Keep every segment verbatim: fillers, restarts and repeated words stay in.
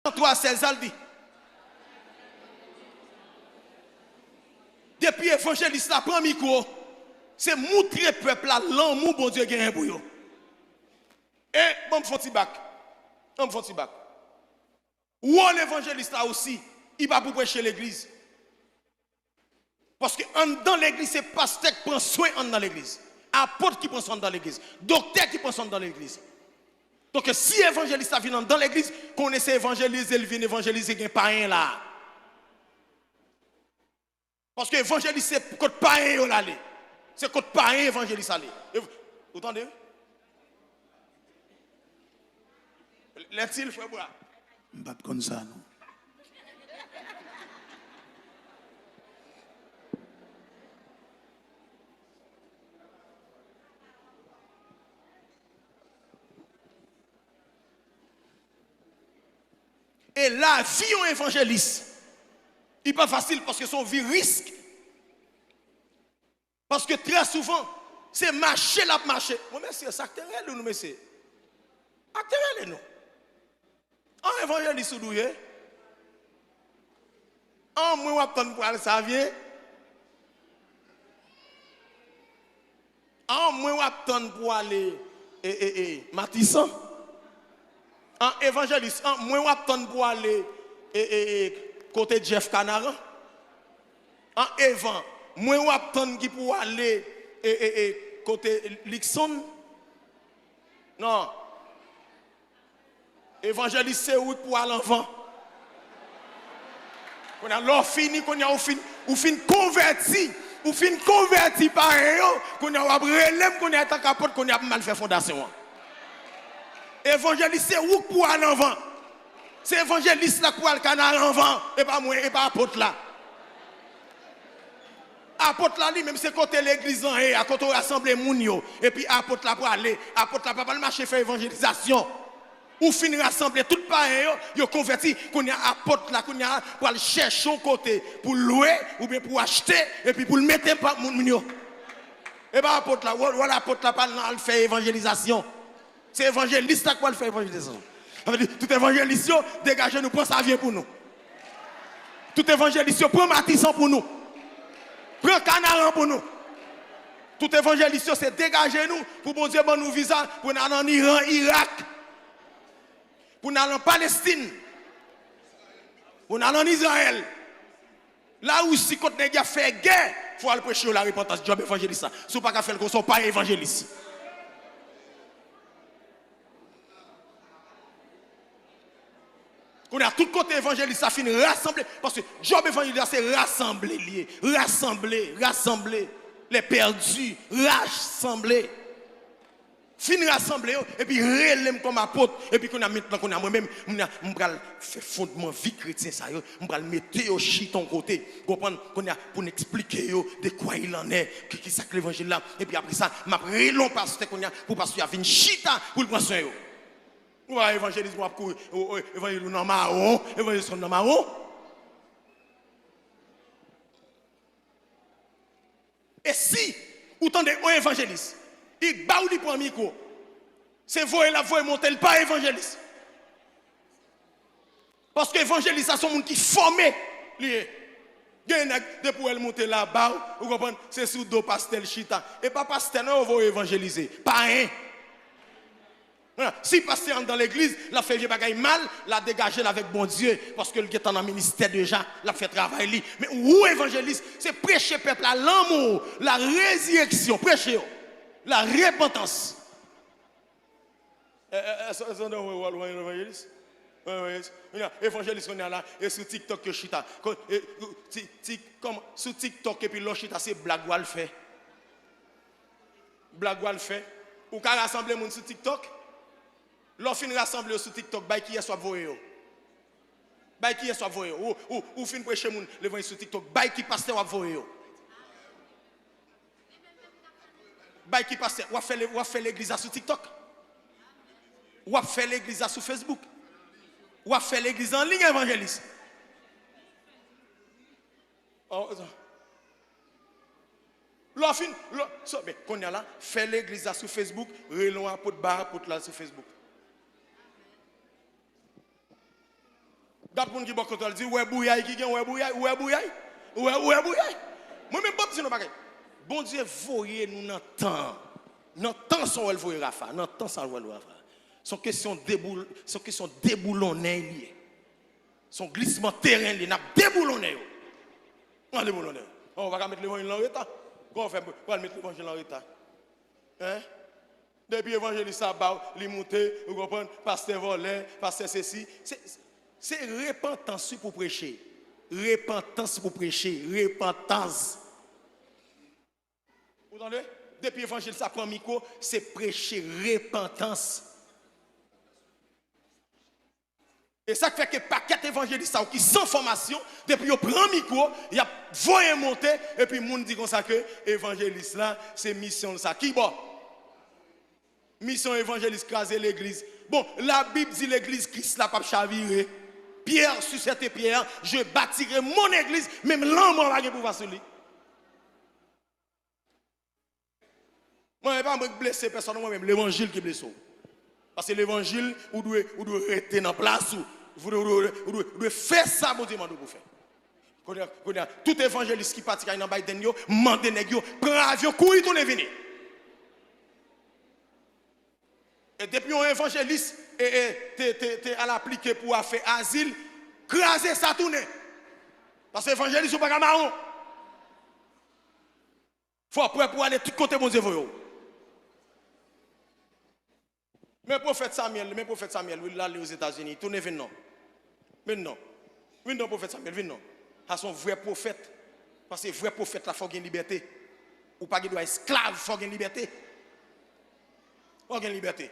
Jan twa sèz la, l di, depi evanjelis la pran mikwo, se moutre pèp la lanmou Bondye genyen pou yo. E, ban m fè yon ti bak. Ban m fè yon ti bak. Wòl evanjelis la osi, li pa pou preche legliz. Paske anndan legliz, se pastè k pran swen anndan legliz. Apot ki pran swen anndan legliz. Doktè ki pran swen anndan legliz. Donk, si evanjelis la vin anndan legliz, konnen se evanjelize, li vin evanjelize, gen payen la. Paske evanjelis se kot payen yo l ale. Se kot payen evanjelis ale. Ev-, ou tande? Lètil, frè Bra. M pa t konn sa, non. E lavi yon evanjelis, li pa fasil paske se yon vi risk. Paske trè souvan, se mache l ap mache. Mwen, mesye, sa k te rele nou, mesye? Sa k te rele nou? An evanjelis ou dwe ye? An mwen w ap tann pou al Savyen? An mwen w ap tann pou ale, e, e, e, Matisan? An evanjelis, an mwen w ap tann pou ale, e, e, e, kote Jeff Kanaran? An evan, mwen w ap tann ki pou ale, e, e, e, kote Likson? Non. Evanjelis se ou k pou al anvan. Kounye a, lè w fini, kounye a, ou fin, ou fin konvèti. Ou fin konvèti payen yo. Kounye a, w ap rele m, kounye a, antanke apot, kounye a, pou m al fè fondasyon an. Evanjelis se ou k pou al anvan. Se evanjelis la k pou al Kanaran anvan. E pa mwen, e pa apot la. Apot la, li menm, se kote legliz lan ye a, kote w rasanble moun yo. Epi apot la prale. Apot la pa pral mache fè evanjelizasyon. Ou fin rasanble tout payen yo, yo konvèti. Kounye a, apot la, kounye a, pral chèche yon kote pou lwe oubyen pou achte, epi pou l mete pa moun, moun yo. E pa apot la, wòl, wòl apot la pa nan al fè evanjelizasyon. Se evanjelis la k pral fè evanjelizasyon. Sa vle di, tout evanjelis yo, degaje nou, pran Savyen pou nou. Tout evanjelis yo, pran Matisan pou nou. Pran Kanaran pou nou. Tout evanjelis yo, se degaje nou pou Bondye ban nou viza pou n al ann Iran, Irak, pou n al an Palestin, pou n al ann Izrayèl. Larisi, kot nèg y ap fè gè, fò w al preche yo larepantans. Djòb evanjelis la. Si w pa ka fè l konsa, w pa evanjelis. Kounye a, tout kote evanjelis la fin rasanble, paske djòb evanjelis la se rasanble li ye. Rasanble, rasanble. Les perdus, rasanble. Fin rasanble yo, epi rele m kòm apot, epi kounye a mentnan, kounye a mwen menm, m, m pral fè fondman vi kretyen sa yo, m pral mete yo chita yon kote, konprann, kounye a pou n eksplike yo de quoi il en est, ki, ki sa k levanjil la, epi apre sa, m ap rele yon pastè kounye a, pou pastè a vin chita, pou l pran swen yo. Ou pa evanjelis, w ap kouri, o, o, evanjil ou nan mawon, evanjelis ou nan mawon. E si ou tande yon evanjelis, li ba w, li pran mikwo, se voye l ap voye monte, li pa evanjelis. Paske evanjelis la se yon moun ki fòme li ye. Gen nèg, depi w wè l monte la ba w, ou konprann, se sou do pastè l chita. E pa pastè non yo voye evanjelize, payen. Voilà. Si pastè anndan legliz, l ap fè vye bagay mal, l a degaje l avèk Bondye, paske l gentan nan ministè deja, l ap fè travay li. Men ou evanjelis, se preche pèp la lanmou, la rezireksyon, preche yo, la repantans. E, e, e, sa, sa, w wè, w wè evanjelis? W wè evanjelis? Kounye a, evanjelis kounye a la, e sou TikTok yo chita. Ko-, e, ti, ti, kòman, sou TikTok, epi lè w chita, se blag w al fè. Blag w al fè. Ou ka rasanble moun sou TikTok? Lè w fin rasanble yo sou TikTok, bay kiyès w ap voye yo? Bay kiyès w ap voye yo? Ou, ou, ou fin preche moun levanjil sou TikTok, bay ki pastè w ap voye yo? Bay ki pastè? W ap fè le-, w ap fè legliz la sou TikTok? W ap fè legliz la sou Facebook? W ap fè legliz la an liy, evanjelis? Oh, lè w fin, lè, so, men, kounye a la, fè legliz la sou Facebook, rele yon apot, ba apot la sou Facebook. Gad moun ki bò kote w, di, "Ou wè bouyay ki gen, ou wè bouyay, ou wè bouyay, ou wè, ou wè bouyay." Mwen menm, ban m di nou bagay. Bondye voye nou nan tan. Nan tan sa w wè l voye Rafa, nan tan sa w wè l voye Rafa. Se yon kesyon deboul-, se yon kesyon deboulonnen li ye. Se yon glisman teren li ye, n ap deboulonnen yo. N ap deboulonnen yo. An, ou pa ka met levanjil an reta. Kòman w fè pral met levanjil an reta? Hein? Depi evanjelis sa ba w, li moute, ou konprann, pastè vòlè, pastè sesi. Se, se repantans wi pou preche. Repantans pou preche. Repantans. Ou tande? Depi evanjelis sa pran mikwo, se preche repantans. E sa k fè ke pakèt evanjelis sa yo ki san fòmasyon, depi yo pran mikwo, y ap voye monte, epi moun di konsa ke evanjelis la, se misyon l sa. Ki bò? Misyon evanjelis kraze legliz. Bon, Labib di legliz Kris la p ap chavire. Pierre, sur cette pierre, je bâtirai mon église, menm lanmò pa gen pouvwa sou li. Mwen, e pa mwen k blese pèsòn, mwen menm, levanjil ki blese w. Paske levanjil, ou dwe, ou dwe rete nan plas ou. Ou dwe, ou dwe, ou dwe, ou dwe fè sa Bondye mande w pou fè. Kounye a, kounye a, tout evanjelis ki pati kay nan Biden yo, mande nèg yo, pran avyon, kouri tounen vini. E depi yon evanjelis e, e, te, te, te al aplike pou afè azil, kraze sa tounen. Paske evanjelis ou pa ka mawon. Fò w prè pou ale tout kote Bondye voye w. Men pwofèt Samyèl, men pwofèt Samyèl, wi, l ale Ozetazini, tounen vin non. Vin non. Vin non, pwofèt Samyèl, vin non. Sa se yon vrè pwofèt. Paske vrè pwofèt la, fò w gen libète. Ou pa gen dwa esklav, fò w gen libète. Fò w gen libète.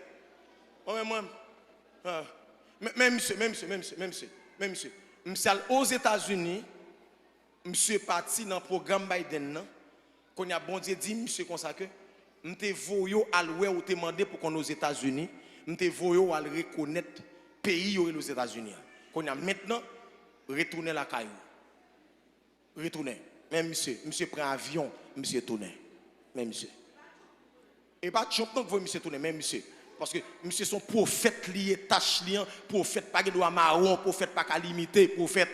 Mwen, mwen, mwen, ah. Men, men misye, men misye, men misye, men misye, men misye. Misye al Ozetazini, misye pati nan pwogram Biden nan. Kounye a, Bondye di misye konsa ke, "M te voye w al wè ou te mande pou konn Ozetazini, m te voye w al rekonèt peyi yo rele Ozetazini a. Kounye a, mentnan, retounen lakay ou." Retounen. Men misye, misye pran avyon, misye tounen. Men misye. E pa Trump non k voye misye tounen, men misye. Paske misye se yon pwofèt li ye, tach li an, pwofèt pa gen dwa mawon, pwofèt pa ka limite, pwofèt.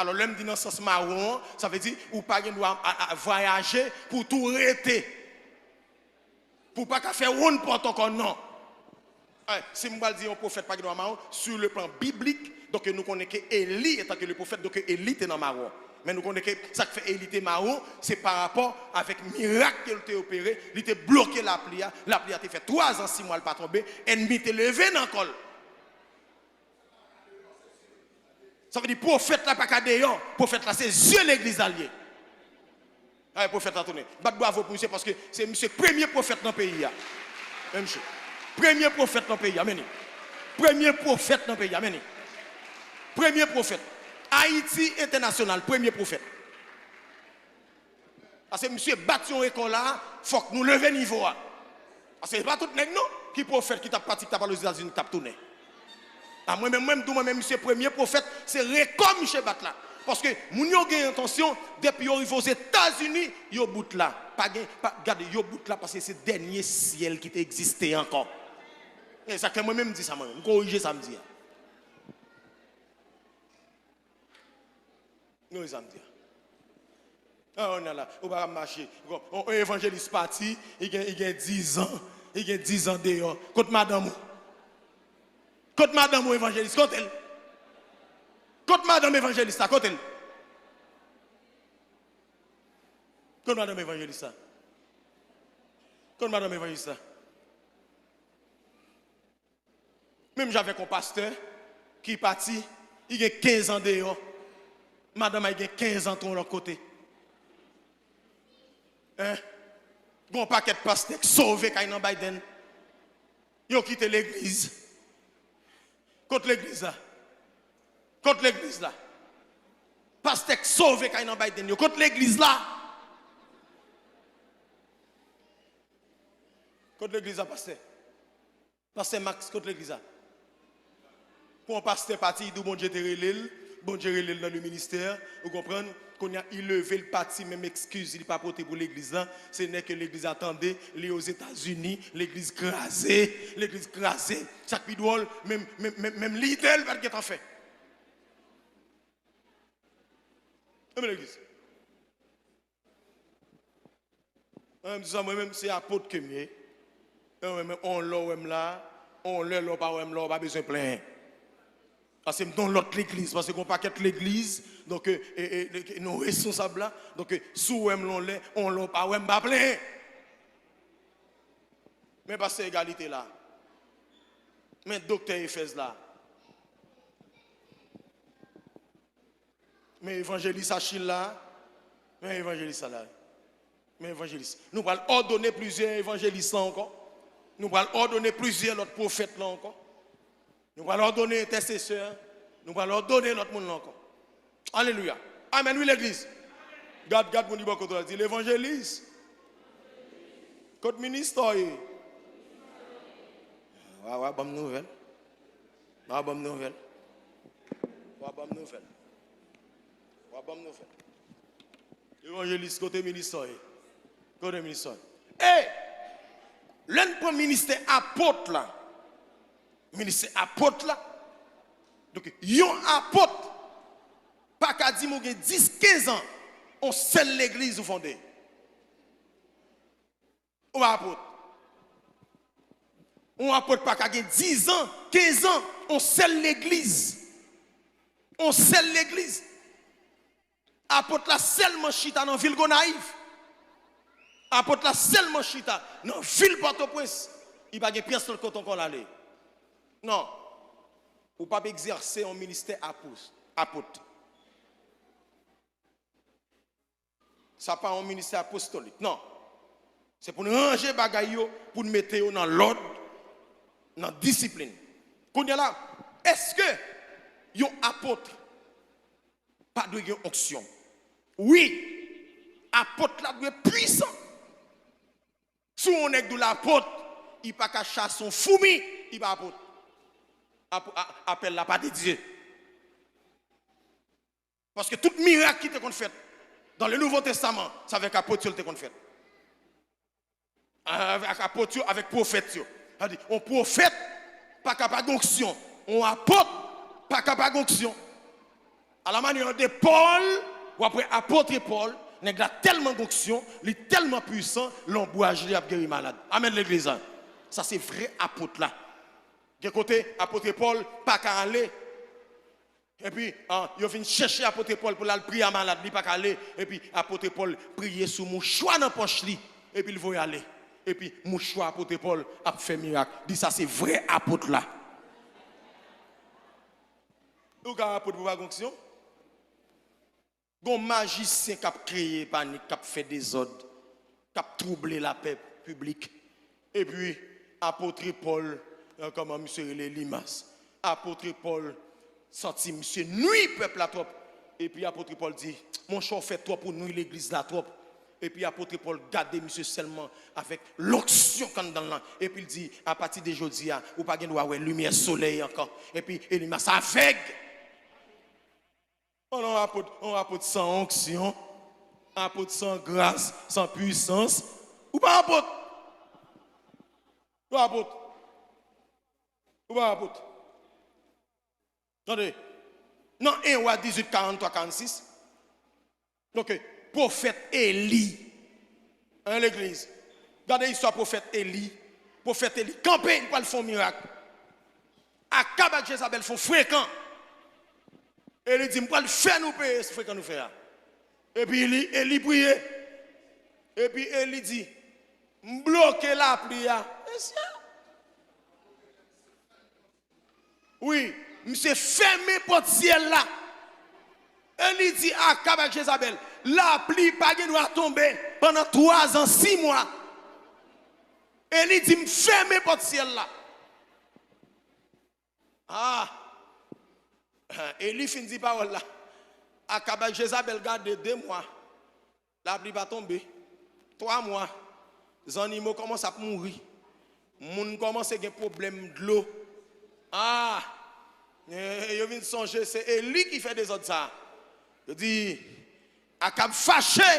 Alò, lè m di nan sans mawon an, sa vle di ou pa gen dwa a, a, vwayaje pou w tou rete. Pou w pa ka fè wonn pòt ankò, non. Eh, si m pral di yon pwofèt pa gen dwa mawon, sur le plan biblik, donk nou konnen ke Eli, etan ke le pwofèt, donk Eli te nan mawon. Men nou konnen ke sa k fè Eli te mawon, se pa rapò avèk mirak ke l te opere, li te bloke lapli a, lapli a te fè twa zan, sis mwa l pa tonbe, ènmi te leve nan kò l. Sa vle di pwofèt la pa ka deyò, pwofèt la se zye legliz la l ye. Ay, pwofèt la tounen. Bat bwavo pou misye, paske se misye k premye pwofèt nan peyi a. Men misye. Premye pwofèt nan peyi a, men li. Premye pwofèt nan peyi a, men li. Premye pwofèt. Ayiti entènasyonal, premye pwofèt. Paske misye bat yon rekò la, fòk nou leve nivo a. Paske se pa tout nèg non ki pwofèt ki t ap pati, ki t ap al Ozetazini, ki t ap tounen. A mwen menm, mwen m di w, mwen menm, misye premye pwofèt, se rekò misye bat la. Paske moun yo gen entansyon, depi yo rive Ozetazini, yo bout la. Pa gen, pa, gade, yo bout la paske se dènye syèl ki te egziste ankò. E sa k fè mwen menm m di sa, mwen menm, m korije sa m di a. Nou wè sa m di a. Ah, on a la, ou pa ka mache. Yon, yon evanjelis pati, li gen, li gen dizan, li gen dizan deyò. Kot madanm ou? Kot madanm ou, evanjelis? Kote l? Kot madanm evanjelis la? Kote l? Kot madanm evanjelis la? Kot madanm evanjelis la? Menm jan avèk yon pastè ki pati, li gen kenz an deyò. Madanm a li gen kenz an tou yon lòt kote. Hein? Gen yon pakèt pastè k sove k al nan Biden. Yo kite legliz. Kot legliz la? Kot legliz la? Pastè k sove k al nan Biden yo. Kot legliz la? Kot legliz la, pastè? Pastè Max, kot legliz la? Pou yon pastè pati, li di w Bondye te rele l, Bondye rele l nan le ministè, ou konprann? Kounye a, li leve, l pati, menm eskiz li pa pote pou legliz la, se nèg ke legliz la tande, li Ozetazini, legliz kraze, legliz kraze. Sa k pi dwòl, menm, menm, menm, menm lidè l pa t gentan fè. Mwen legliz. Mwen menm, di sa, mwen menm, se apot ke m ye. E mwen menm, on lè w wè m la, on lè, lè w pa wè m la, w pa bezwen plenyen. Paske m nan lòt legliz, paske gon pakèt legliz, donk, e, e, e, nou responsab la, donk, si w wè m la on lè, on lè w pa wè m, pa plenyen. Men pastè Egalite la. Men doktè Efèz la. Men evanjelis Achil la. Men evanjelis sa la. Men evanjelis. Nou pral òdone plizyè evanjelis lan ankò. Nou pral òdone plizyè lòt pwofèt lan ankò. Nou pral òdone entèsesè. Nou pral òdone lòt moun lan ankò. Alelouya. Amèn, wi, legliz. Gad, gad moun ki bò kote w la, di, levanjelis. Kot ministè w ye? Wa, wa, ban m nouvèl. Wa, ban m nouvèl. Wa, ban m nouvèl. Wa, ban m nouvèl. Evanjelis, kote ministè w ye? Kote ministè w ye? E, lè n pran ministè apot la, ministè apot la, donk, yon apot pa ka di m ou gen dis, kenz an, on sèl legliz ou fonde. Ou pa apot. On apot pa ka gen dis an, kenz an, on sèl legliz. On sèl legliz. Apot la sèlman chita nan vil Gonayiv. Apot la sèlman chita nan vil Pòtoprens. Li pa gen pyès lòt kote ankò l ale. Non. Ou p ap egzèse yon ministè apos-, apot. Sa pa yon ministè apostolik, non. Se pou n ranje bagay yo, pou n mete yo nan lòd, nan disiplin. Kounye a la, èske yon apot pa dwe gen onksyon? Wi, apot la dwe pwisan. Si yon nèg di w l apot, li pa ka chase yon foumi, li pa apot. Ap-, a-, apèl la pa de Dye. Paske tout mirak ki te konn fèt dans le Nouveau Testament, se avèk apot yo l te konn fèt. Avèk apot yo, avèk pwofèt yo. Sa di, yon pwofèt pa ka pa gen onksyon. Yon apot pa ka pa gen onksyon. À la manière de Paul, w ap wè apot Paul, nèg la tèlman gen onksyon, li tèlman pwisan, lanbwaj li ap geri malad. Amèn, legliz la. Sa se vrè apot la. Gen kote, apot Paul pa ka ale. Epi, ah, yo vin chèche apot Paul pou l al priye a malad, li pa ka ale. Epi, apot Paul priye sou mouchwa nan pòch li. Epi, l voye ale. Epi, mouchwa apot Paul ap fè mirak. Di sa se vrè apot la. Ou ka apot pou pa gen onksyon? Gon majisyen k ap kreye panik, k ap fè dezòd, k ap twouble lapè piblik. Epi, apot Paul, eh, kòman misye rele, Elimas. Apot Paul santi misye nwi pèp la twòp. Epi apot Paul di, monchè, w fè twòp, ou nwi legliz la twòp. Epi apot Paul gade misye sèlman avèk lonksyon k anndan l lan. Epi l di, apati de jodi a, ou pa gen dwa wè limyè solèy ankò. Epi Elimas avèg. On apot, on apot san onksyon, apot san gras, san pwisans, ou pa apot. Ou pa apot. Ou pa apot. Tande, nan en Wa dizuit, karanntwa, karannsis, donk, pwofèt Eli, an legliz, gade istwa pwofèt Eli. Pwofèt Eli kanpe, li pral fè yon mirak. Akab ak Jezabèl fè yon frekan. Eli di, m pral fè nou peye frekan nou fè a. Epi li, Eli priye. Epi Eli di, m bloke lapli a. Mesye. Wi, misye fèmen pòt syèl la. Eli di Akab ak Jezabèl, lapli pa gen dwa tonbe pandan twa zan, sis mwa. Eli di, m fèmen pòt syèl la. Ah! Eli fin di pawòl la. Akab ak Jezabèl gade de mwa. Lapli pa tonbe. Twa mwa. Zannimo kòmanse ap mouri. Moun kòmanse gen pwoblèm dlo. Ah! Eh, yo vin sonje se Eli ki fè dezòd sa. Yo di, Akab fache,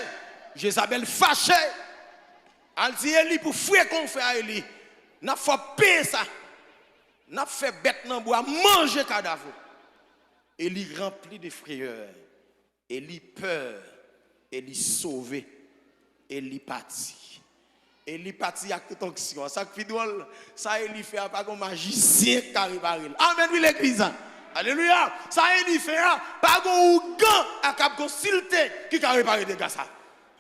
Jezabèl fache. Al di Eli pou frekan w fè a Eli. N ap fè w peye sa. N ap fè bèt nan bwa manje kadav ou. Eli ranpli de freyè. Eli pè, Eli sove, Eli pati. Eli pati ak tout onksyon an. Sa k pi dwòl, sa Eli fè a, pa gen majisyen k ka repare l. Amèn, wi, legliz la. Alelouya. Sa Eli fè a, pa gen ougan Akab konsilte ki ka repare dega sa.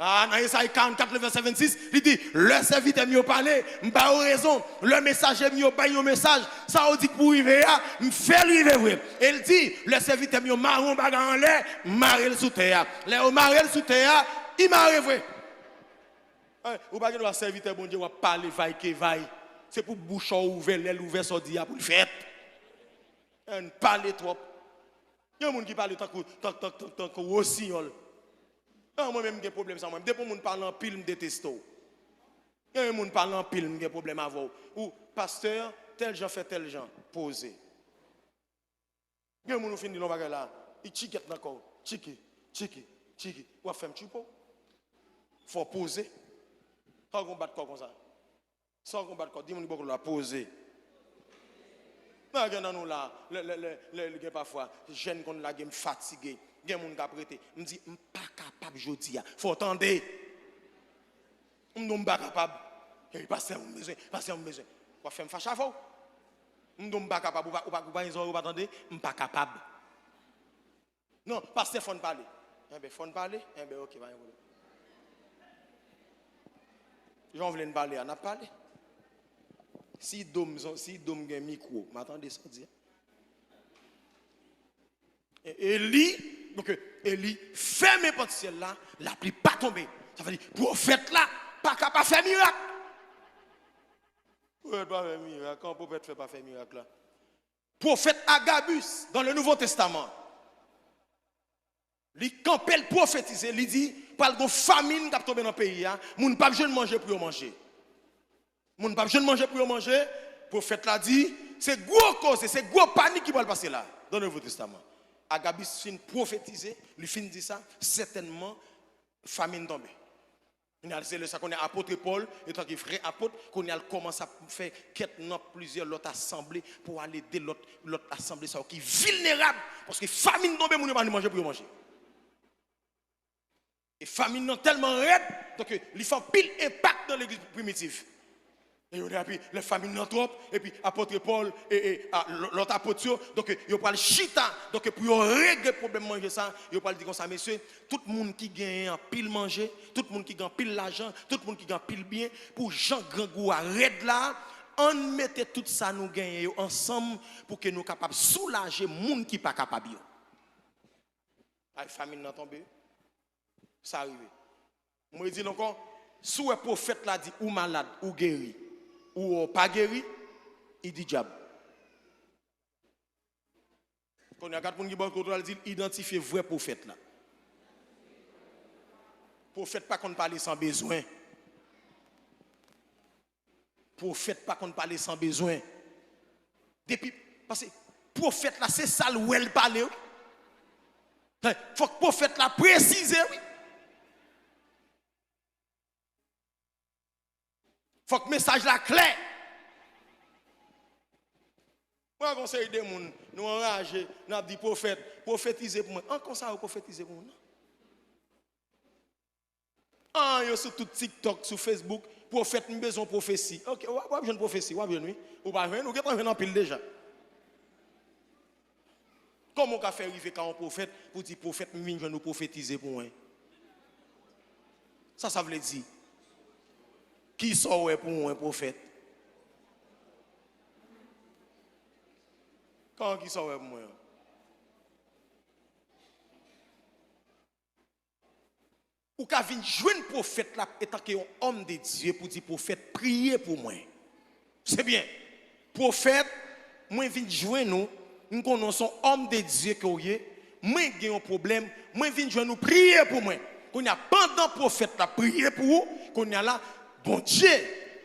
Ah, nan Ezayi karannkat, le vèsè vennsis, li di, lè sèvitè m yo pale, m ba yo rezon. Lè mesaje m yo bay yon mesaj, sa yo di k pou rive a, m fè l rive vre. E l di, lè sèvitè m yo mare yon bagay anlè, m mare l sou tè a. Lè yo mare l sou tè a, li mare vre. Ay, ou pa gen dwa sèvitè Bondye, w ap pale vay ke vay. Se pou bouch ou ouvè, lè l ouvè, sa w di a pou l fèt. Ann pale twòp. Gen moun ki pale tankou, tank, tank, tank, tankou wosiyòl. Ah, mwen menm, m gen pwoblèm sa, mwen. Depi yon moun pale anpil, m deteste w. Gen yon moun pale anpil, m gen pwoblèm avè w. Ou, pastè, tèl jan fè tèl jan. Poze. Gen moun ou fin di l yon bagay la, li tchikèt nan kò w. Tchiki, tchiki, tchiki. W ap fè m tchipo. Fò w poze. Sa w gon bat kò konsa. Sa w gon bat kò, di moun ki bò kote w la, poze. Nan gen nan nou la, lè, lè, lè, lè, lè gen pafwa, jèn konn lage m fatige. Gen moun k ap rete. M di, m pa kapab jodi a. Fò w tande. M di w m pa kapab. Ey, pastè, m bezwen, pastè, m bezwen. W ap fè m fache avè w. M di w m pa kapab, ou pa, ou pa, ou pa gen zòrèy, ou pa tande, m pa kapab. Non, pastè, fò n pale. Enben, fò n pale? Enben, oke, pa gen pwoblèm. Jan w vle n pale a, n ap pale. Si do m, si do m gen mikwo, m a tande sa w di a. E, Eli, donk, Eli fèmen pòt syèl la, lapli pa tonbe. Sa vle di, pwofèt la pa ka pa fè mirak. Pwofèt pa fè mirak, kòman pwofèt fè pa fè mirak la? Pwofèt Agabus, dans le Nouveau Testament, li kanpe, l pwofetize, li di, pral gon famin k ap tonbe nan peyi a, moun p ap jwenn manje pou yo manje. Moun p ap jwenn manje pou yo manje, pwofèt la di, se gwo koze, se gwo panik ki pral pase la, dans le Nouveau Testament. Agabus fin pwofetize, li fin di sa, sètènman, famin tonbe. Kounye a, se lè sa kounye a apot Pòl, etan ke vrè apot, kounye a l kòmanse ap fè kèt nan plizyè lòt asanble pou al ede lòt, lòt asanble sa yo ki vilnerab, paske famin tonbe, moun yo pa ni manje pou yo manje. E famin nan tèlman rèd, donk, li fè anpil enpak nan legliz primitif. E yo, epi lè famin nan twòp, epi apot Pòl e, e a, lò- lòt apot yo, donk, yo pral chita, donk, pou yo regle pwoblèm manje sa, yo pral di konsa, mesye, tout moun ki genyen anpil manje, tout moun ki gen anpil lajan, tout moun ki gen anpil byen, pou jan grangou a rèd la, ann mete tout sa nou genyen yo ansanm pou ke nou kapab soulaje moun ki pa kapab yo. Ay, famin nan tonbe. Sa rive. Mwen di l ankò, si w wè pwofèt la di ou malad, ou geri, ou wè w pa geri, li di dyab. Kounye a, gad moun ki bò kote w la, l di l idantifye vrè pwofèt la. Pwofèt pa konn pale san bezwen. Pwofèt pa konn pale san bezwen. Depi, paske pwofèt la, se sa l wè l pale, wi. Hen, fòk pwofèt la presize, wi. Fòk mesaj la klè. Mwen wè gon seri de moun, nou anraje, n ap di pwofèt, pwofetize pou mwen. An, konsa yo pwofetize pou moun nan? An, yo sou tout TikTok, sou Facebook, pwofèt, m bezwen pwofesi. Oke, w ap, w ap jwenn pwofesi, w ap jwenn, wi. Ou pa jwenn, ou gentan jwenn anpil deja. Kòman w ka fè rive ka yon pwofèt pou di, pwofèt, m vin jwenn ou pwofetize pou mwen? Sa sa vle di? Kisa w wè pou mwen, pwofèt? Kòman kisa w wè pou mwen an? Ou ka vin jwenn pwofèt la etanke yon homme de Dieu pou di, pwofèt, priye pou mwen. Se byen. Pwofèt, mwen vin jwenn ou, m konnen w se yon homme de Dieu ke w ye, mwen gen yon pwoblèm, mwen vin jwenn ou, priye pou mwen. Kounye a, pandan pwofèt la priye pou ou, kounye a la, Bondye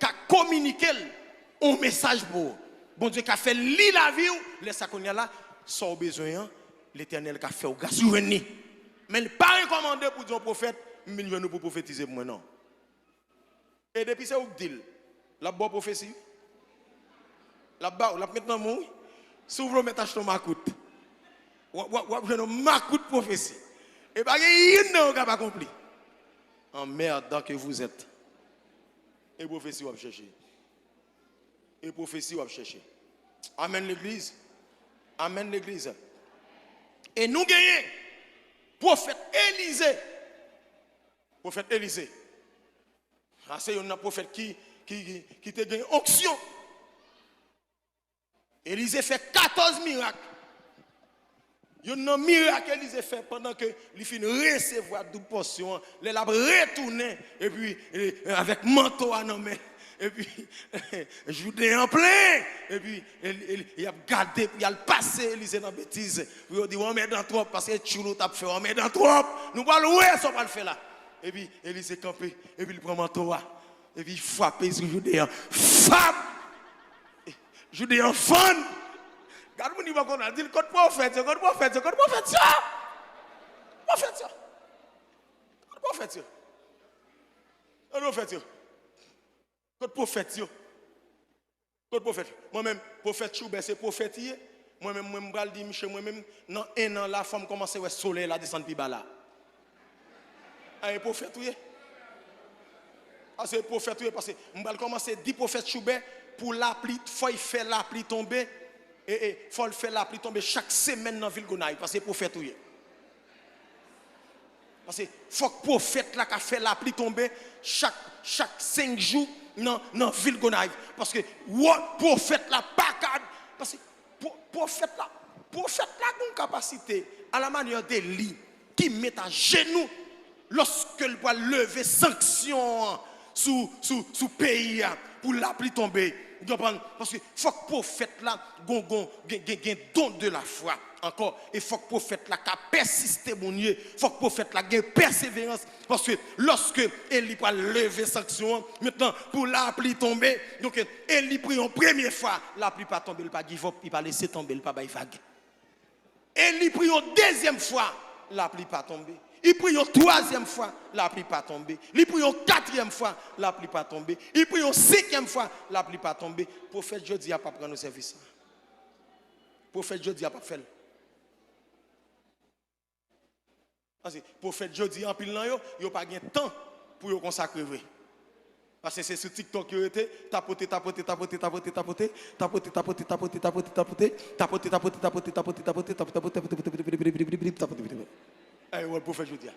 ka kominike l yon mesaj pou ou. Bondye ka fè l li lavi w, lè sa kounye a la, sa w bezwen an, Letènèl ka fè w gras ou jwenn li. Men li pa rekòmande pou di yon pwofèt, m vin jwenn ou pou pwofetize pou mwen, non. E depi se ou k di l, l ap ba w pwofesi. L ap ba w, l ap met nan men w, wi. Si w vle w mèt achte yon makout, w ap, w ap, w ap jwenn yon makout pwofesi. E pa gen youn nan yo k ap akonpli. Anmèdan ke vous êtes. E pwofesi w ap chèche. E pwofesi w ap chèche. Amèn, legliz. Amèn, legliz. E nou genyen pwofèt Elize. Pwofèt Elize. Sa se youn nan pwofèt ki, ki, ki, ki te gen onksyon. Elize fè katòz mirak. Youn nan mirak Elize fè pandan ke li fin resevwa doub pòsyon an, lè l ap retounen, epi, e, avèk manto a nan men, epi, Jiden an plen, epi, e, e, y ap gade pou y al pase Elize nan betiz, pou yo di, "W anmèdan twòp, paske tchoul ou t ap fè, w anmèdan twòp, nou pral wè sa w pral fè la." Epi Elize kanpe, epi l pran manto a, epi l frape sou Jiden an. Fap! Jiden an fann. Gad moun ki poko la, di l, "Kot pwofèt yo? Kot pwofèt yo? Kot pwofèt yo? Pwofèt yo? Kot pwofèt yo? Kot pwofèt yo? Kot pwofèt yo? Kot pwofèt yo?" Mwen menm, pwofèt Choubè se pwofèt li ye. Mwen menm, mwen m pral di misye, mwen menm, nan en an la, fò m kòmanse wè solèy la desann pi ba la. A, e pwofèt ou ye? A, se pwofèt ou ye, paske m pral kòmanse di pwofèt Choubè pou lapli, fò l fè lapli tonbe, e, e, fò l fè lapli tonbe chak semèn nan vil Gonayiv, paske se pwofèt ou ye. Paske fòk pwofèt la ka fè lapli tonbe chak, chak senk jou nan, nan vil Gonayiv. Paske wòl pwofèt la pa ka, paske pwo-, pwofèt la, pwofèt la gen yon kapasite, à la manière d'Élie, ki met ajenou lòske l pral leve sanksyon an sou, sou, sou peyi a pou lapli tonbe. Ou konprann? Paske fòk pwofèt la gon, gon, gen, gen, gen don de la fwa ankò. E fòk pwofèt la ka pèsiste moun ye. Fòk pwofèt la gen pèseverans. Paske lòske Eli pral leve sanksyon an, mentnan, pou lapli tonbe, donk, Eli priye yon premye fwa, lapli pa tonbe, li pa give up, li pa lese tonbe, li pa bay vag. Eli priye yon dezyèm fwa, lapli pa tonbe. Li priye yon twazyèm fwa, lapli pa tonbe. Li priye yon katriyèm fwa, lapli pa tonbe. Li priye yon senkyèm fwa, lapli pa tonbe. Pwofèt jodi a p ap rann ou sèvis la. Pwofèt jodi a p ap fè l. Paske pwofèt jodi a, anpil nan yo, yo pa gen tan pou yo konsakre vre. Paske se sou TikTok yo rete, tapote, tapote, tapote, tapote, tapote, tapote. Ay, wòl pwofèt jodi a.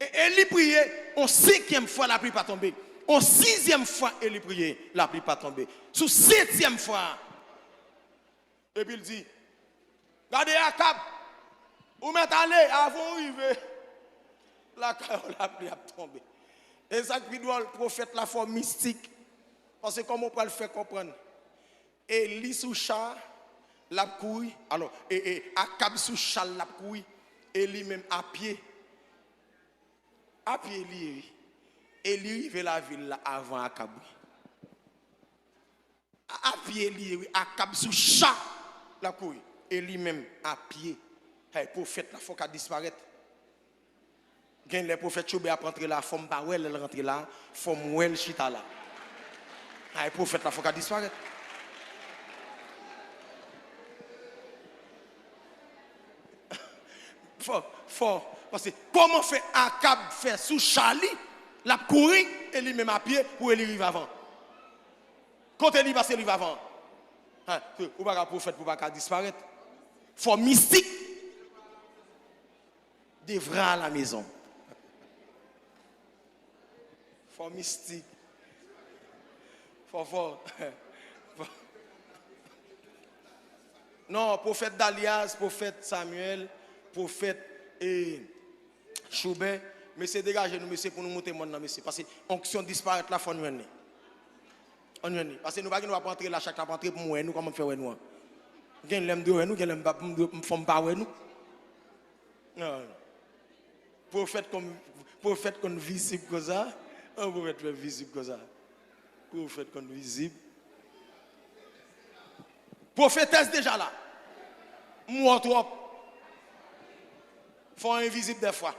E, e li priye, on senkyèm fwa lapli pa tonbe. On sizyèm fwa, e li priye, lapli pa tonbe. Sou setyèm fwa, epi l di, "Gade Akab, ou mèt ale avan w rive lakay ou, lapli ap tonbe." E sa k pi dwòl, pwofèt la fò mistik. Paske kòman w pral fè konprann? Eli sou cha, l ap kouri. Alò, e, e, Akab sou cha l, l ap kouri. Eli menm apye. Apye li ye, wi. Eli rive lavil la avan Akab, wi. A, apye li ye, wi. Akab sou cha, l ap kouri. Eli menm, apye. Hey, pwofèt la fò ka disparèt. Gen lè pwofèt Choubè ap rantre la, fò m pa wè l lè l rantre la, fò m wè l chita la. Ay, pwofèt la fò ka disparèt. Fò, fò, paske kòman fè Akab fè sou cha li, l ap kouri, e li menm apye pou Eli rive avan? Kote li pase rive avan? Hein, ou pa ka pwofèt pou pa ka disparèt. Fò mistik. Devra a la mezon. Fò mistik. Fò, fò. Non, pwofèt Dalyas, pwofèt Samuel, pwofèt, e, Choubè, mesye, degaje nou, mesye, pou nou moute mòn nan, mesye. Paske onksyon disparèt la, fò nou jwenn li. Ann jwenn li. Paske nou pa gen dwa ap antre la, chak n ap antre pou m wè nou, kòman m fè wè nou an? Gen lè m dwe wè nou, gen lè m pa, m dwe, m, fò m pa wè nou. Non. Pwofèt konn, pwofèt konn vizib konsa. An pwofèt fè vizib konsa. Pwofèt konn vizib. Pwofetès deja la. M wè w twòp. Fò w envizib dèfwa.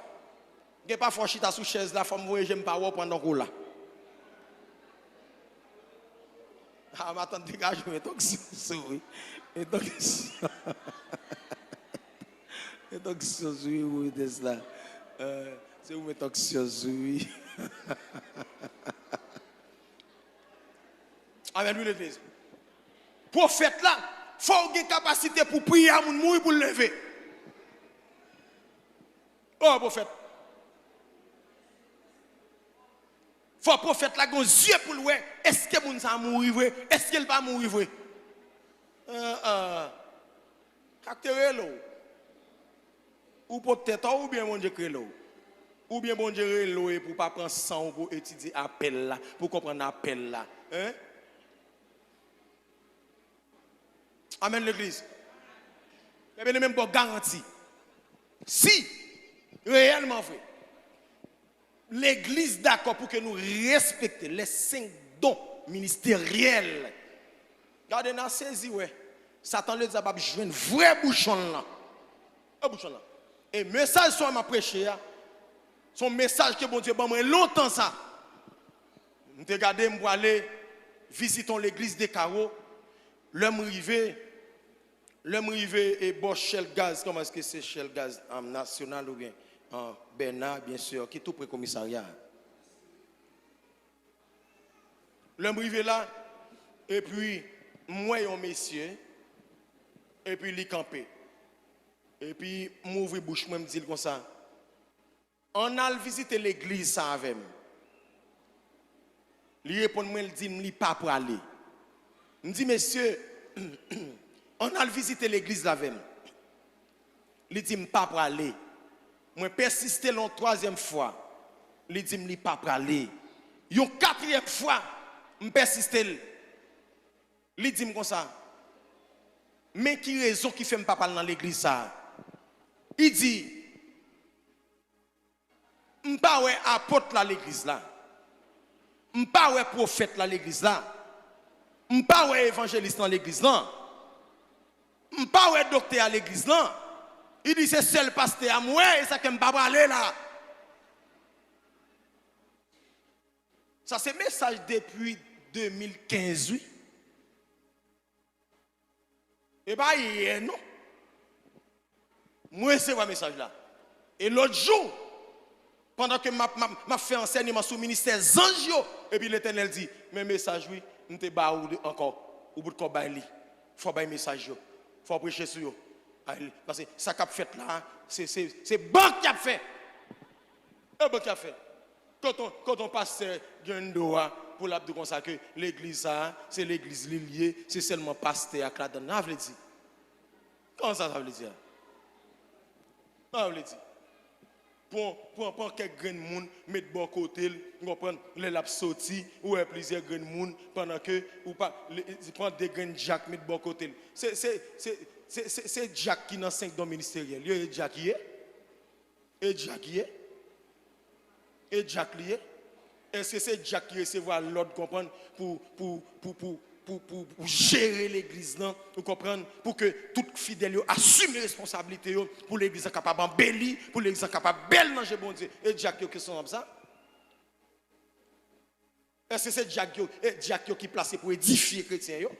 Gen pafwa w chita sou chèz la, fò m voye je m pa wè w pandan w la. A, matant degaje w, men tonk sou, sou, wi. Men tonk sou. Met onksyon sou wi, Pwofetès la. Euh, se ou met onksyon sou wi. Amèn, wi, legliz. Pwofèt la, fò w gen kapasite pou priye a moun mouri pou l leve. Oh, pwofèt. Fò pwofèt la gen zye pou l wè, èske moun sa a mouri vre? Èske l pa mouri vre? Ah, ah. Sa k te rele w? Ou pot tèt ou, oubyen Bondye k rele w? Oubyen Bondye rele w e pou w pa pran san w pou etidye apèl la, pou w konprann apèl la? Hein? Amèn, legliz. Mwen byen menm ba w garanti. Si, reyèlman vre, legliz dakò pou ke nou respekte les cinq dons ministériels, gade, n a sezi wè. Satan ledyab ap jwenn vrè bouchon l lan. E bouchon l lan. E mesaj sa m ap preche a, se yon mesaj ke Bondye ban mwen lontan sa. M te gade m pwale vizite yon legliz de kawo. Lè m rive, lè m rive e bò Shell Gaz, kòman èske se Shell Gaz, um, Nasyonal oubyen, uh, Bèna, byen si, ki tou pre komisarya a. Lè m rive la, epi m wè yon mesye, epi li kanpe. Epi m ouvri bouch mwen, m di l konsa, "Ann al vizite legliz sa avè m." Li reponn mwen, li di m li pa prale. M di, "Mesye, ann al vizite legliz la avè m." Li di m pa prale. Mwen pèsiste l yon twazyèm fwa. Li di m li pa prale. Yon katriyèm fwa, m pèsiste l. Li di m konsa, "Men ki rezon ki fè m pa pral nan legliz sa a." Li di, "M pa wè apot la legliz la. M pa wè pwofèt la legliz la. M pa wè evanjelis nan legliz lan. M pa wè doktè a legliz lan." Li di, "Se sèl pastè a m wè, e sa k fè m pa prale la." Sa se mesaj depi de mil kenz, wi. E pa yè, non. Mwen resevwa mesaj la. E lòt jou, pandan ke m ap, m ap, m ap fè ansèyman sou ministè zanj yo, epi Letènèl di, "Men mesaj, wi, m te ba ou de, ankò, ou potko bay li. Fò w bay mesaj yo. Fò w preche sou yo." Ay, paske sa k ap fèt la, se, se, se bank y ap fè. E bank y ap fè. Kote yon, kote yon pastè gen dwa pou l ap di konsa ke legliz sa a, se legliz li l ye, se sèlman pastè ak ladann nan, sa vle di? Kòman sa, sa vle di a? Sa vle di? Pran, pran, pran kèk grenn moun, met bò kote l, ou konprann, lè l ap soti, ou wè plizyè grenn moun, pandan ke ou pa, li, li pran de grenn dyak, met bò kote l. Se, se, se, se, se, se dyak ki nan senk don ministeryèl yo, e dyak ye? E dyak li ye? E dyak li ye? Èske se dyak ki resevwa lòd, konprann, pou, pou, pou, pou, pou, pou, pou jere legliz lan, ou konprann, pou ke tout fidèl yo asime responsablite yo, pou legliz lan kapab anbeli, pou legliz lan kapab bèl nan je Bondye? E dyak yo ki sanble sa? Èske se dyak yo, e dyak yo ki plase pou edifye kretyen yo?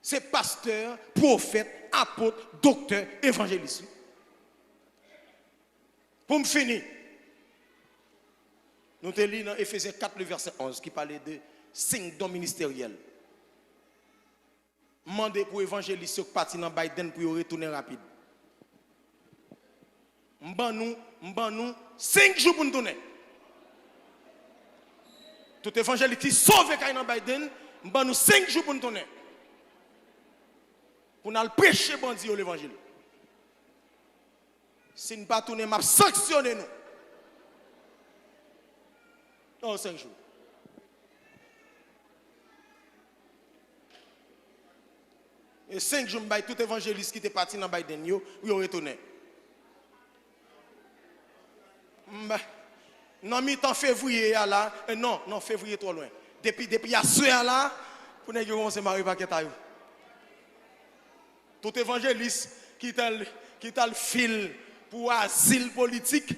Se pastè, pwofèt, apot, doktè, evanjelis, wi. Pou m fini, nou te li nan Efezyen kat, le vèsè onz, ki pale de senk don ministeryèl. M mande pou evanjelis yo k pati nan Biden pou yo retounen rapid. M ban nou, m ban nou senk jou pou n tounen. Tout evanjelis ki sove k al nan Biden, m ban nou senk jou pou n tounen. Pou n al preche bandi yo levanjil. Si n pa tounen, m ap sanksyone nou. Oh, senk jou. E senk jou, m bay tout evanjelis ki te pati nan Biden yo, pou yo retounen. M ba-, nan mitan fevriye a la, e non, non, fevriye twò lwen. Depi, depi aswè a la, pou nèg yo kòmanse mare pakèt a yo. Tout evanjelis ki t al, ki t al fil pou azil politik.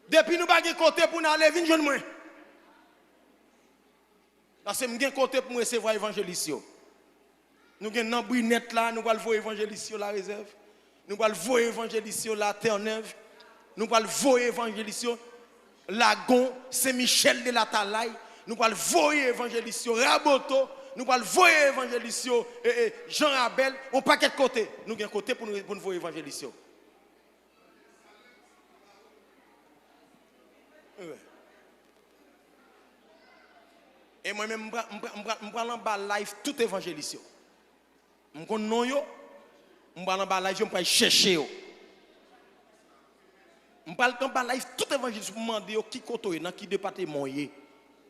Depi nou pa gen kote pou n ale, vin jwenn mwen. Paske m gen kote pou m resevwa evanjelis yo. Nou gen nan Brinèt la, nou pral voye evanjelis yo Larezèv. Nou pral voye evanjelis yo Latènèv. Nou pral voye evanjelis yo Lagon, Sen Michèl de Latalay. Nou pral voye evanjelis yo Raboto. Nou pral voye evanjelis yo e, e, Jan Rabèl. Yon pakèt kote. Nou gen kote pou nou, pou nou voye evanjelis yo. Wi. E mwen menm, m pral, m pral, m pral, m pral anba live tout evanjelis yo. M konn non yo, m pral anba live yo, m pral chèche yo. M pral anba live tout evanjelis pou m mande yo ki kote w ye, nan ki depatman w ye,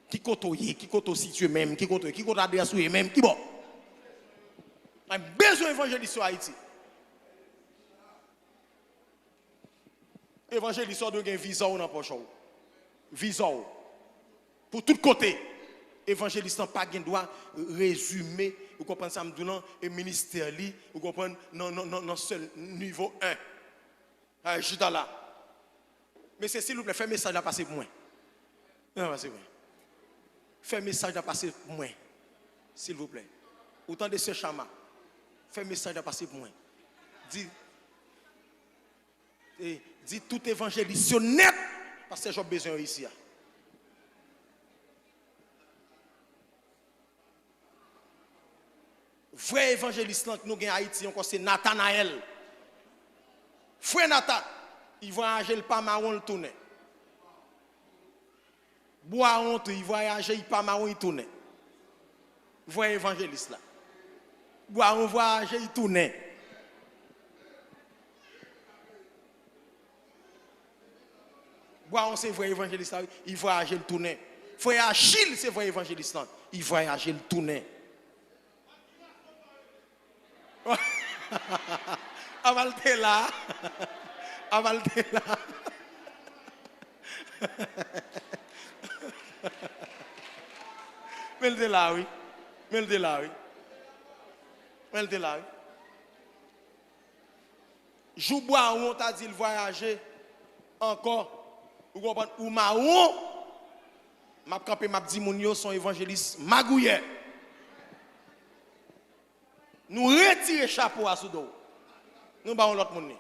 ki kote w ye, ki kote w sitiye menm, ki kote w ye, ki kote adrès ou ye menm, ki bò. Mwen bezwen evanjelis yo Ayiti. Evanjelis ou dwe gen viza w nan pòch ou. Viza w. Pou tout kote. Evanjelis lan pa gen dwa rezime, ou konprann sa m di w lan, e ministè li, ou konprann, nan, nan, nan, nan sèl nivo en. A, chita la. Mesye, silvouplè, fè mesaj la pase pou mwen. Fè pase pou mwen. Fè mesaj la pase pou mwen. Silvouplè. Ou tande, sè Chama? Fè mesaj la pase pou mwen. Di, e, di tout evanjelis yo nèt, pastè Job bezwen yo isi a. Vrè evanjelis lan nou gen Ayiti ankò, se Nathanaël. Frè Nata, li vwayaje, li pa mawon, li tounen. Bwawon tou, li vwayaje, li pa mawon, li tounen. Vrè evanjelis la. Bwawon vwayaje, li tounen. Bwawon se vrè evanjelis la, wi. Li vwayaje, li tounen. Frè Achil se vrè evanjelis lan. Li vwayaje, li tounen. Aval te la. Aval te la. Men l te la, wi. Men l te la, wi. Men l te la, wi. Jou Bwawon ta di l vwayaje ankò, ou konprann, ou mawon, m ap kanpe, m ap di moun yo, se yon evanjelis magouyè. Nou retire chapo a sou do w. Nou ba yon lòt moun li.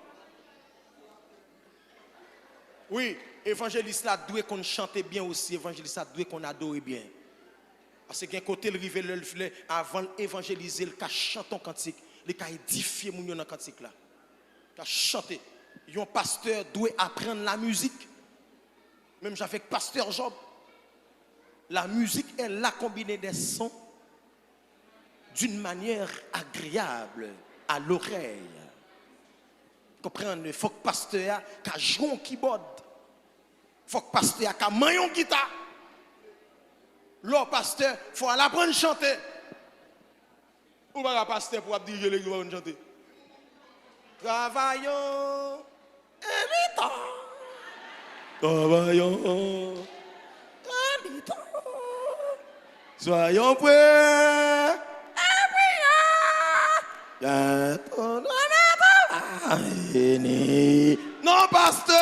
Wi, evanjelis la dwe konn chante byen osi, evanjelis la dwe konn adore byen. Paske gen kote l rive, lè l, lè, avan l evanjelize, l ka chante yon kantik, li ka edifye moun yo nan kantik la. Ka chante. Yon pastè dwe aprann lamizik. Menm jan avèk pastè Job. La musique est la combinaison d'une manière agréable à l'oreille. Konprann, fòk pastè a ka jwe yon kibòd. Fòk pastè a ka manyen yon gita. Lè w pastè, fò w al aprann chante. Ou pa ka pastè pou w ap dirije legliz, ou pa konn chante. Travayon e litan. Travayon e litan. Soyons prêts et prions. Bientôt le matin va venir. Non, pastè!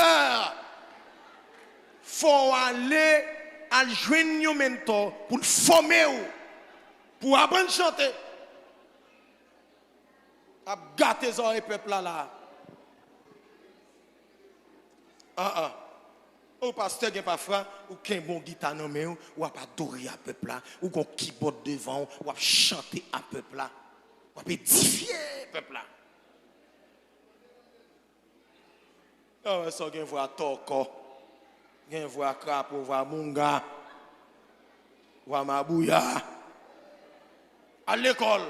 Fò w ale al jwenn yon mentò pou l fòme w, pou w aprann chante. Ap gate zòrèy pèp la la. An an. Ou pastè gen pafwa, ou kenbe yon gita nan men w, w ap adore a pèp la, ou gon kibòd devan w, w ap chante a pèp la, w ap edifye pèp la. Yo wè sa w gen vwa tòkò, gen vwa krapo, vwa mounga, vwa mabouya. Al lekòl.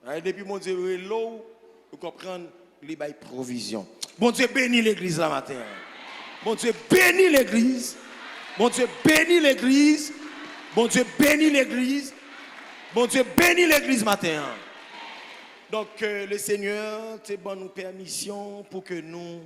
Ay, depi Bondye rele w, ou konprann, li bay pwovizyon. Bondye beni legliz la maten an. Bondye beni legliz. Bondye beni legliz. Bondye beni legliz. Bondye beni legliz maten an. Donk, ke le Senyè te ban nou pèmisyon pou ke nou